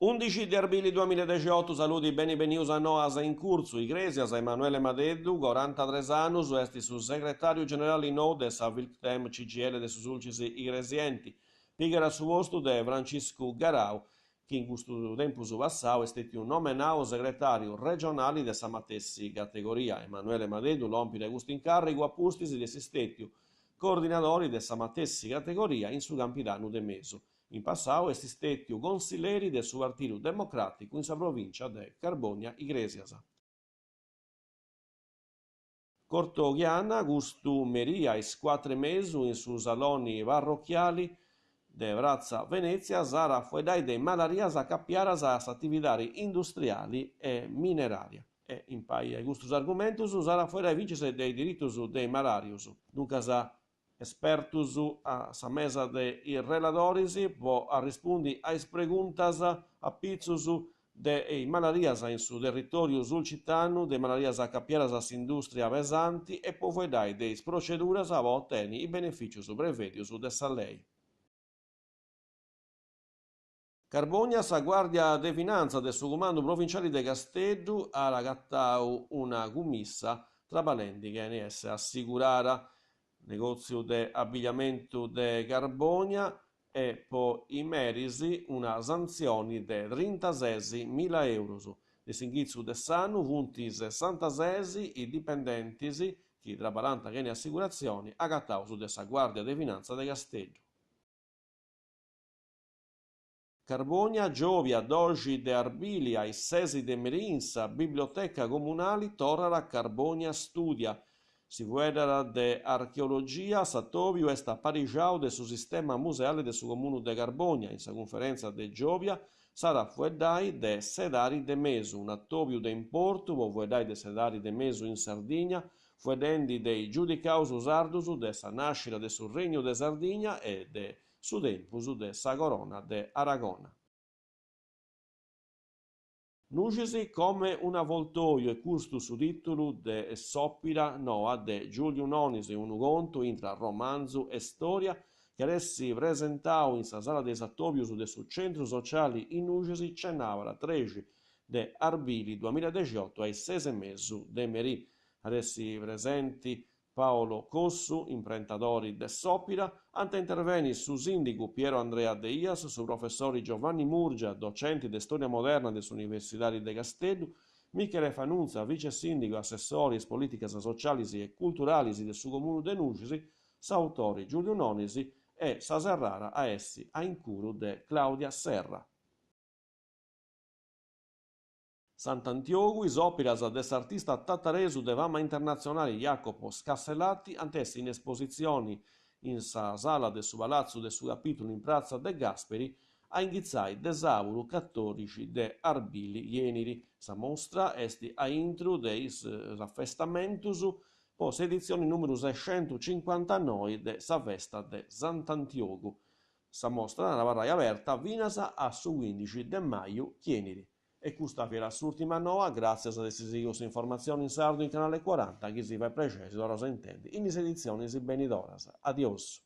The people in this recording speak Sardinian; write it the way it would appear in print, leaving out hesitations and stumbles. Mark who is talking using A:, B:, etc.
A: Undixi de arbili duamillaedexiotu Saludi beni benius a Noas in curtzu. Igrèsias, Emanuele Madeddu, corantatres annus, est su segretàriu generali nou de sa Filctem CGIL de su Sulcis Igresienti. Pigat su postu de Franciscu Garau, chi in custu tempus passau est stètiu nomenau segretàriu regionali de sa matessi categoria. Emanuele Madeddu lompit a custu incàrrigu a pustis de essi stètiu coordinadori de sa matessi categoria in su Campidanu de Mesu. In passau est stètiu consilleri de su Partidu Democràticu in sa provìncia de Carbònia-Igrèsias. Cortoghiana, custu merì a is cuatru e mesu in su saloni parrochiali de pratza Venètzia s'at a fueddai de is malarias acapiadas a s'atividadi industriali e minerària. E impari a custus argumentus s'at a fueddai fintzas de is diritus de is malàrius. Duncas espertus a sa mesa de is reladoris po arrespundi a is preguntas a pitzus de is maladias in su territòriu sulcitanu, de is maladias acapiadas a s'indùstria pesanti e po fueddai de is proceduras po oteni is benefìcius prevèdius de sa lei. Carbònia, Sa Guàrdia de Finantza de su Cumandu Provinciali de Casteddu at agatau una cumissa traballendi chene essi assigurada. Negòtziu de abbigliamentu de Carbònia e po is meris una santzioni de trintases mila eurus. De s'inghitzu de s'annu funt sessantases is dipendentis chi traballant chene assiguratzioni agataus de sa Guàrdia de Finantza de Casteddu. Carbònia, giòbia doxi de arbili a is sesi de merì in sa Biblioteca Comunali torrat Carbònia Studia. Si fueddat de archeologia, s'atòbiu est aparixau de su Sistema Museale de su Comunu de Carbònia. In sa cunferèntzia de giòbia s'at a fueddai de s'Edadi de Mesu, un'atòbiu de importu po fueddai de s'Edadi de Mesu in Sardigna, fueddendi de is giudicaus sardus, de sa nàscida de su Regnu de Sardigna e de su tempus de sa Corona de Aragona. Nuxis come un avvoltoio est custu su tìtulu de s'òpera noa de Giùliu Nonis, unu contu intra romanzu e stòria chi at essi presentau in sa sala de is atòbius de su Centru Sociali in Nuxis cenàbara trexi de arbili duamillaedexiotu a is ses e mesu de merì. At essi presenti Paolo Cossu, imprentadori de s'òpera, ant a interveni su sìndigu Piero Andrea Deias, su professori Giovanni Murgia, docenti de Stòria Moderna de s'Universidadi de Casteddu, Michele Fanunza, vice-sìndigu e assessori a is polìticas socialis e culturalis de su Comunu de Nuxis, s'autori Giùliu Nonis e sa serrada a essi a incuru de Claudia Serra. Sant'Antiogu, is òperas de s'artista tataresu de fama internatzionali Jacopo Scassellati ant essi in espositzioni in sa sala de su Palatzu de su Capìtulu in pratza De Gasperi a inghitzai de sàburu catòdixi de arbili chi 'enit. Sa mostra est a intru de is afestamentus po s'editzioni nùmeru sescentucincuantanoi de sa festa de Sant'Antiogu. Sa mostra at a abarrai aberta finas a su cuindixi de maju chi 'enit. E custa fiat s'ùrtima noa, gràtzias de essi sighiu s'informatzioni in sardu in Canale Cuaranta, chi si fait prexeri si torraus a intendi in is editzionis benidoras. Adiosu.